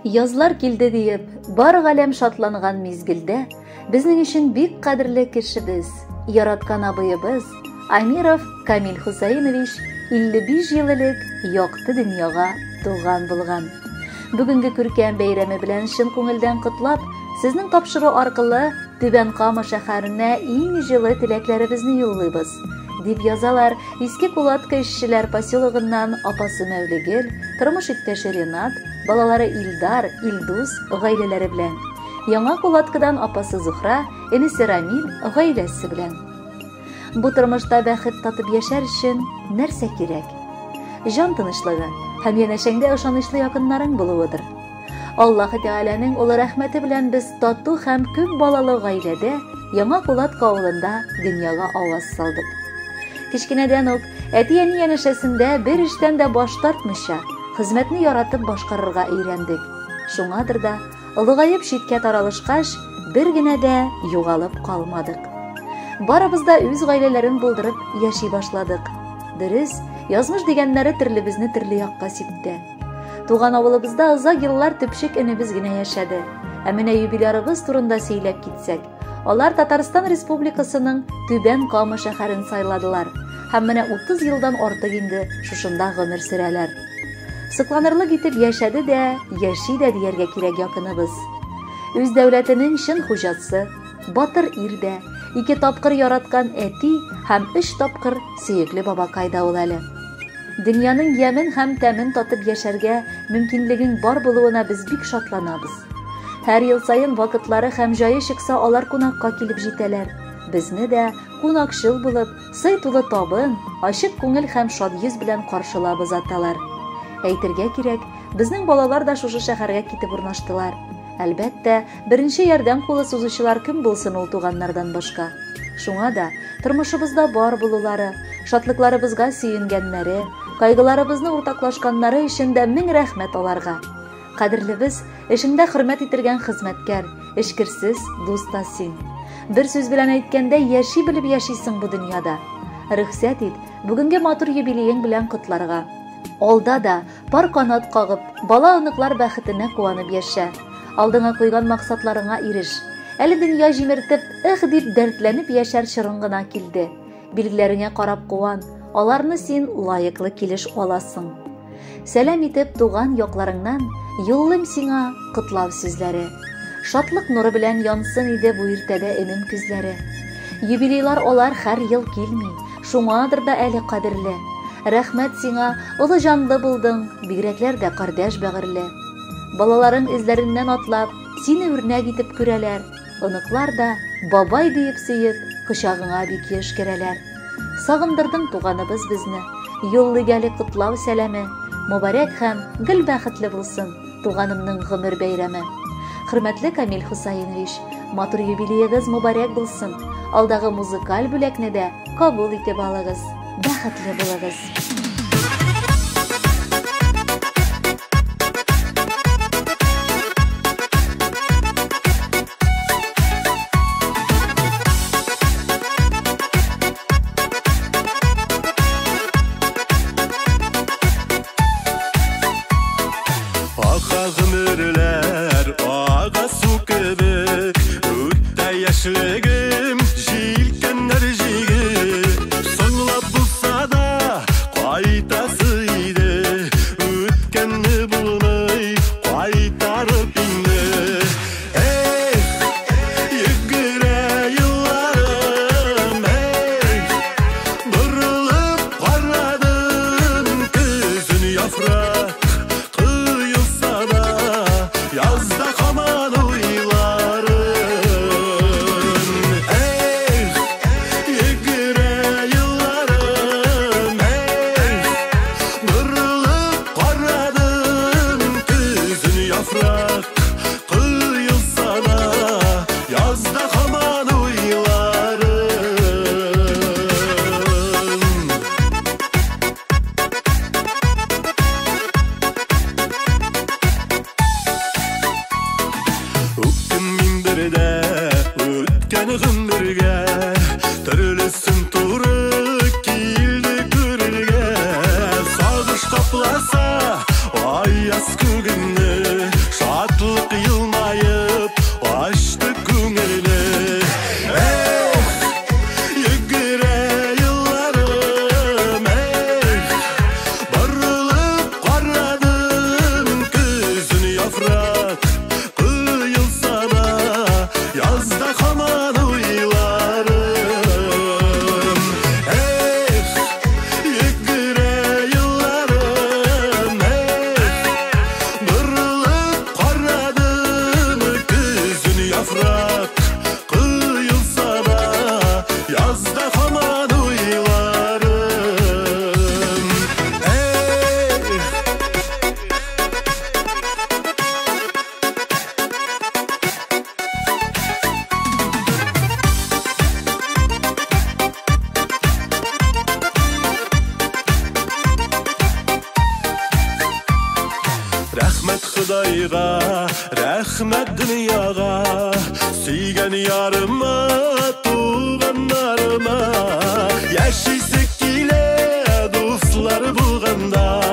Язлар килде диеп, бар галәм шатланган мизгелдә, безнең өчен бик кадерле кешебез, яраткан абыебыз Амиров Камил Хусаинович 55 ел элек якты дөньяга туган булган. Бүгенге күркәм бәйрәме белән чын күңелдән котлап, сезнең тапшыру аркылы Түбән Кама шәһәренә иң җылы теләкләребезне юллыйбыз, дип язалар Иске Кулатка эшчеләр поселогыннан апасы Мәүлегел, тормыш иптәше Ренат, балалары Илдар, Илдус гаиләләре белән. Яңа Кулаткадан апасы Зухра, энесе Рамил гаиләсе белән. Бу тормышта бәхет татып яшәр өчен нәрсә кирәк? Җан тынычлыгы һәм янәшәңдә ышанычлы якыннарың булуыдыр. Аллаһы Тәгаләнең олы рәхмәте белән без тату һәм күп балалы гаиләдә Яңа Кулатка авылында дөньяга аваз салдык. Кечкенәдән үк әти-әни янәшәсендә бер эштән дә баш тартмыйча, хезмәтне яратып башкарырга өйрәндек. Шуңадыр да, олыгаеп читкә таралышкач, бер генә дә югалып калмадык. Барыбыз да үз гаиләләрен булдырып яши башладык. Дөрес, язмыш дигәннәре төрлебезне төрле якка сипте. Туган авылыбызда озак еллар төпчек энебез генә яшәде. Ә менә юбилярыбыз турында сөйләп китсәк, алар Татарстан Республикасының Түбән Кама шәһәрен сайладылар һәм менә 30 елдан артык инде шушында гомер сөрәләр. Сокланырлык итеп яшәде дә, яши дә дияргә кирәк якыныбыз. Үз дәүләтенең чын хуҗасы, батыр ир дә, ике тапкыр яраткан әти һәм өч тапкыр сөекле бабакай да ул әле. Дөньяның ямен һәм тәмен татып яшәргә мөмкинлегең бар булуына без бик шатланабыз. Һәр ел саен вакытлары һәм җае чыкса алар кунакка килеп җитәләр. Безне дә кунакчыл булып, сый тулы табын, ачык күңел һәм шат йөз белән каршылап озаталар. Әйтергә кирәк, безнең балалар да шушы шәһәргә китеп урнаштылар. Әлбәттә, беренче ярдәм кулы сузучылар кем булсын ул туганнардан башка. Шуңа да тормышыбызда бар булулары, шатлыкларыбызга сөенгәннәре, кайгыларыбызны уртаклашканнары өчен дә мең рәхмәт аларга. Кадерлебез, эшеңдә хөрмәт ителгән хезмәткәр, эчкерсез дус та син. Бер сүз белән әйткәндә, яши белеп яшисең бу дөньяда. Рөхсәт ит, бүгенге матур юбилеең белән котларга. Алда да пар канат кагып, бала-оныклар бәхетенә куанып яшә. Алдыңа куйган максатларыңа иреш. Әле дөнья җимертеп, эх дип дәртләнеп яшәр чорың гына килде. Билгеләреңә карап куан, аларны син лаеклы килеш аласың. Сәлам итеп туган якларыңнан юллыйм сиңа котлау сүзләре. Шатлык нуры белән янсын иде бу иртәдә энем күзләре. Юбилейлар алар һәр ел килми, шуңадыр да әле кадерле. Рәхмәт сиңа, олы җанлы булдың, бигрәкләр дә кардәш бәгырьле. Балаларың эзләреннән атлап, сине үрнәк итеп күрәләр. Оныклар да бабай диеп сөеп, кочагыңа бик еш керәләр. Сагындырдың туганыбыз безне. Юллыйк әле котлау сәламе. Мөбарәк һәм гел бәхетле булсын туганымның гомер бәйрәме. Хөрмәтле Камил Хусаинович, матур юбилеегыз мөбарәк булсын. Алдагы музыкаль бүләкне дә кабул итеп алыгыз. Бәхетле булыгыз. Аға ғөмерләр, аға су кебек, үтә яшьлегем, җилкәннәр җигеп, соңлап булса да кайтасы иде, үткәнне булмый кайтарып инде. Эх, йөгерә елларым, эх, борылып карадым, көзен яфрак коелса да, язда һаман уйларым. Эх, йөгерә елларым, эх, борылып карадым, көзен яфрак коелса да, язда һаман уйларым. Үкенмим бер дә үткән гомергә, төрлесен туры килде күрергә. Сагыш капласа аяз күгемне, шат Рәхмәт Ходайга, рәхмәт дөньяга, сөйгән ярыма, туганнарыма. Яшисе килә, дуслар булганда.